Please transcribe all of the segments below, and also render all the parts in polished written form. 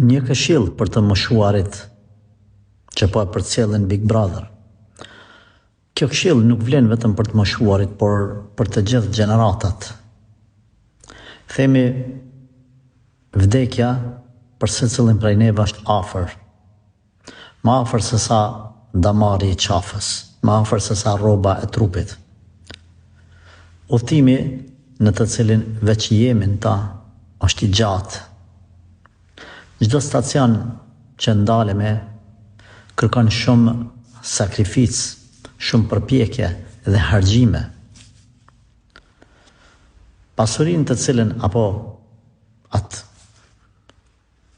Një këshillë për të moshuarit që po e përcjellin Big Brother. Kjo këshillë nuk vlen vetëm për të moshuarit, por për të gjithë gjeneratat. Themi vdekja për secilin prej neve është afër. Më afër se sa damari i qafës, më afër se sa rroba e trupit. Udhëtimi në të cilin veç jemi në ta është i gjatë. Çdo stacion që ndalemi kërkon shumë sakrificë, shumë përpjekje dhe harxhime. Pasurinë të cilën apo atë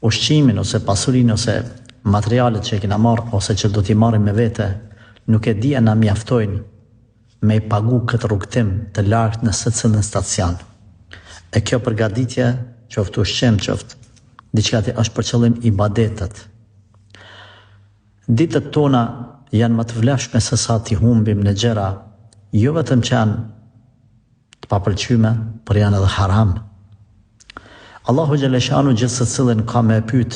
Ushqimin ose pasurinë ose materialet që i kena marrë ose që do t'i marrim me vete, nuk e di a na mjaftojnë me e pagu këtë rrugëtim të largët në secilin stacion. E kjo përgatitje, qoftë ushqim, qoftë diçka tjetër, është për qëllim ibadetet. Ditët tona janë më të vlefshme se sa t'i humbim në gjëra jo vetëm që janë të papëlqyme, por janë edhe haram. Allahu xheleshanu gjithsecilin ka me e pyet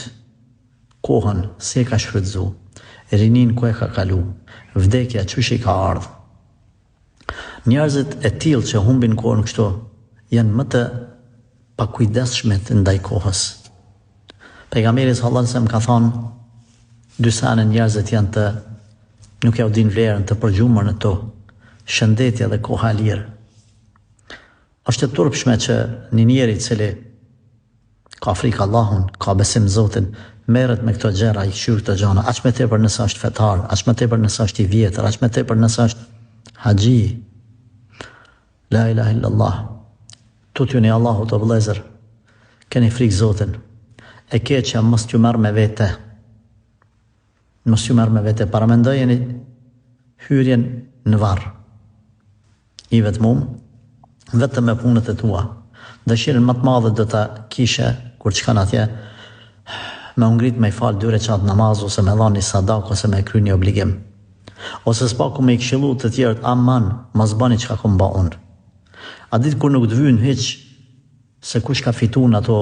kohën si e ka shfrytëzu, rininë ku e ka kalu, vdekja qysh i ka ardhë. Njerëzit e tillë që humbin kohën kështu janë më të pakujdesshmit ndaj kohës. Pejgamberi sallallahu alajhi wasallam ka thonë dy sene njerëzit janë të nuk ja u dinë vlerën të përgjumur në to, shëndetja dhe koha e lirë. Është e turpshme që një njeri i cili ka frikë Allahun, ka besim Zotin, merret me këto gjëra, i kqyr këto gjëra, aq më tepër nëse është fetar, aq më tepër nëse është i vjetër, aq më tepër nëse është haxhi. La ilaha illallah. Tutjuni Allahut o vëllezër. Keni frikë Zotin. E keqja mos t'ju merr me vete. Mos t'ju merr me vete. Paramendojeni hyrjen në varr. I vetmum, vetëm me punët e tua. Dëshirën më të madhe do ta kishe kur të shkon atje me u ngrit me i fal dy reqat namaz ose me dhanë një sadak ose me kry një obligim. Ose s'paku me i këshillu të tjerët aman mos bani çka kom ba unë. Atë ditë kur nuk të vyn hiç se kush ka fitu në ato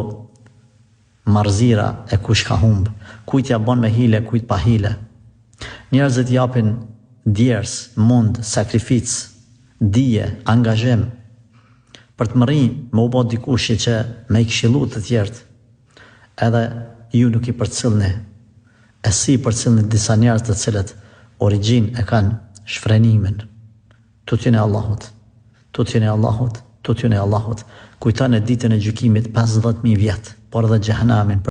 marrëzira e kush ka humb, kujt ja bon me hile kujt pa hile. Njerëzit japin djersë, mund, sakrificë, dije, angazhim për të mrri me u bo dikushi që me i këshillu të tjerët edhe ju nuk i përcillni e si i përcillni disa njerëz të cilët origjinë e kanë shfrenimin. Tutjuni Allahut. Tutjuni Allahut. Tutjuni Allahut. Kujtone ditën e gjykimit 50.000 vjet, por edhe xhehenemin.